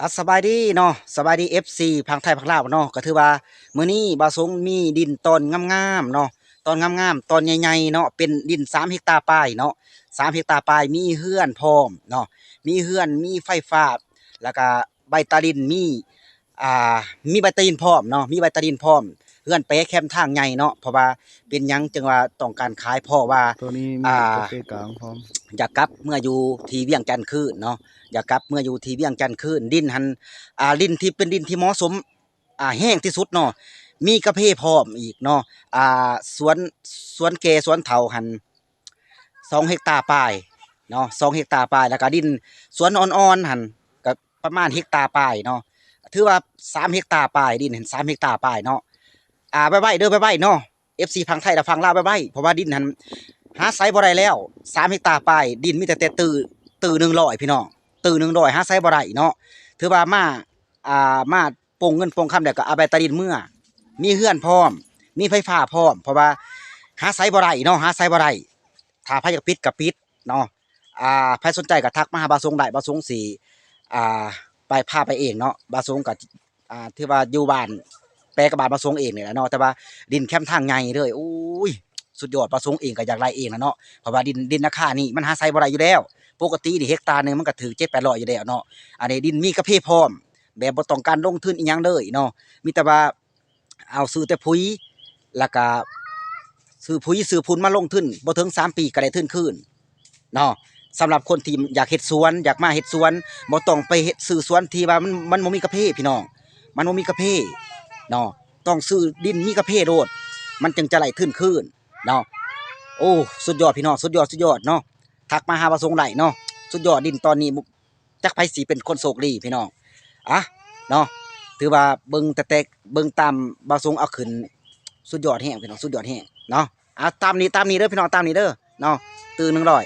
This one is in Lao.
ອາ ສະບາຍດີເນາະ ສະບາຍດີ ເອັຟຊີ ຝັ່ງໄທຝັ່ງລາວເນາະ. ກໍຖືວ່າມື້ນີ້ບ່າວສົງມີດິນຕອນງາມໆເນາະ ຕອນງາມໆ ຕອນໃຫຍ່ໆເນາະ ເປັນດິນສາມເຮັກຕາປາຍເນາະ ສາມເຮັກຕາປາຍ ມີເຮືອນພ້ອມເນາະ ມີເຮືອນ ມີໄຟຟ້າ ແລ້ວກະໃບຕາດິນ ມີ ອ່າ ມີໃບຕາດິນພ້ອມເນາະ ມີໃບຕາດິນພ້ອມ ເຮືອນແປແຄມທາງໃຫຍ່ເນາະ. ເພາະວ່າເປັນຫຍັງຈຶ່ງວ່າຕ້ອງການຂາຍ ເພາະວ່າ ໂຕນີ້ມີ ອ່າ ກາເຟກາງພ້ອມ ຢາກກັບເມືອຢູ່ທີ່ວຽງຈັນຄືນເນາະ ຢາກກັບເມືອຢູ່ທີ່ວຽງຈັນຄືນ. ດິນຫັ້ນ ອ່າ ດິນທີ່ເປັນດິນທີ່ເໝາະສົມ ອ່າ ແຮງທີ່ສຸດເນາະ ມີກາເຟພ້ອມອີກເນາະ. ອ່າ ສວນ ສວນແກ່ສວນເຖົ້າຫັ້ນ ສອງເຮັກຕາປາຍເນາະ ສອງເຮັກຕາປາຍ ແລ້ວກະດິນສວນອ່ອນໆຫັ້ນ ກະປະມານເຮັກຕາປາຍເນາະ ຖືວ່າສາມເຮັກຕາປາຍ ດິນຫັ້ນສາມເຮັກຕາປາຍເນາະ. ອ່າ ໄວໆເດີ ໄວໆເນາະ ເອັຟຊີຝັ່ງໄທ ແລະ ຝັ່ງລາວ ໄວໆ ເພາະວ່າດິນຫັ້ນຫາໃຊ້ບໍ່ໄດ້ແລ້ວ ສາມເຮັກຕາປາຍ ດິນມີແຕ່ ແຕ່ຕື້ ຕື້ໜຶ່ງຮ້ອຍ ພີ່ນ້ອງ ຕື້ໜຶ່ງຮ້ອຍ ຫາໃຊ້ບໍ່ໄດ້ເນາະ. ຖືວ່າມາ ອ່າ ມາ ໂປ່ງເງິນໂປ່ງຄຳ ແລ້ວກໍເອົາໃບຕາດິນເມືອ ມີເຮືອນພ້ອມ ມີໄຟຟ້າພ້ອມ ເພາະວ່າຫາໃຊ້ບໍ່ໄດ້ເນາະ ຫາໃຊ້ບໍ່ໄດ້. ຖ້າໃຜຢາກປິດກໍປິດເນາະ ອ່າ ໃຜສົນໃຈກໍທັກມາຫາບ່າວສົງໄດ້ ບ່າວສົງຊິ ອ່າ ໄປ ພາໄປເອງເນາະ. ບ່າວສົງກໍ ອ່າ ຖືວ່າຢູ່ບ້ານ ແປກັບບ້ານບ່າວສົງເອງນີ້ແຫຼະເນາະ ແຕ່ວ່າດິນແຄມທາງໃຫຍ່ເລີຍ ໂອ້ຍ ສຸດຍອດ. ບ່າວສົງເອງກໍຢາກໄດ້ເອງແຫຼະເນາະ ເພາະວ່າດິນ ດິນລາຄານີ້ມັນຫາໃຊ້ບໍ່ໄດ້ຢູ່ແລ້ວ ປົກກະຕິນີ້ເຮັກຕາໜຶ່ງມັນກໍຖືກເຈັດແປດຮ້ອຍຢູ່ແລ້ວເນາະ. ອັນນີ້ດິນມີກາເຟພ້ອມ ແບບບໍ່ຕ້ອງການລົງທຶນອີ່ຫຍັງເລີຍເນາະ ມີແຕ່ວ່າເອົາຊື້ແຕ່ປຸຍ ແລ້ວກະຊື້ປຸຍຊື້ຝຸ່ນມາລົງທຶນ ບໍ່ເຖິງສາມປີກໍໄດ້ທຶນຄືນເນາະ. ສຳລັບຄົນທີ່ຢາກເຮັດສວນ ຢາກມາເຮັດສວນ ບໍ່ຕ້ອງໄປເຮັດ ຊື້ສວນທີ່ວ່າມັນ ມັນບໍ່ມີກາເຟ ພີ່ນ້ອງ ມັນບໍ່ມີກາເຟເນາະ ຕ້ອງຊື້ດິນມີກາເຟໂລດ ມັນຈຶ່ງຈະໄດ້ທຶນຄືນເນາະ. ໂອ້ ສຸດຍອດ ພີ່ນ້ອງ ສຸດຍອດ ສຸດຍອດເນາະ. ທັກມາຫາບ່າວສົງໄດ້ເນາະ ສຸດຍອດ. ດິນຕອນນີ້ ຈັກໃຜຊິເປັນຄົນໂຊກດີພີ່ນ້ອງ ອະ ເນາະ. ຖືວ່າເບິ່ງແຕ່ ແຕ່ເບິ່ງຕາມບ່າວສົງເອົາຂຶ້ນ ສຸດຍອດແຮງພີ່ນ້ອງ ສຸດຍອດແຮງເນາະ. ອະ ຕາມນີ້ ຕາມນີ້ເດີພີ່ນ້ອງ ຕາມນີ້ເດີເນາະ ຕື້ໜຶ່ງຮ້ອຍ.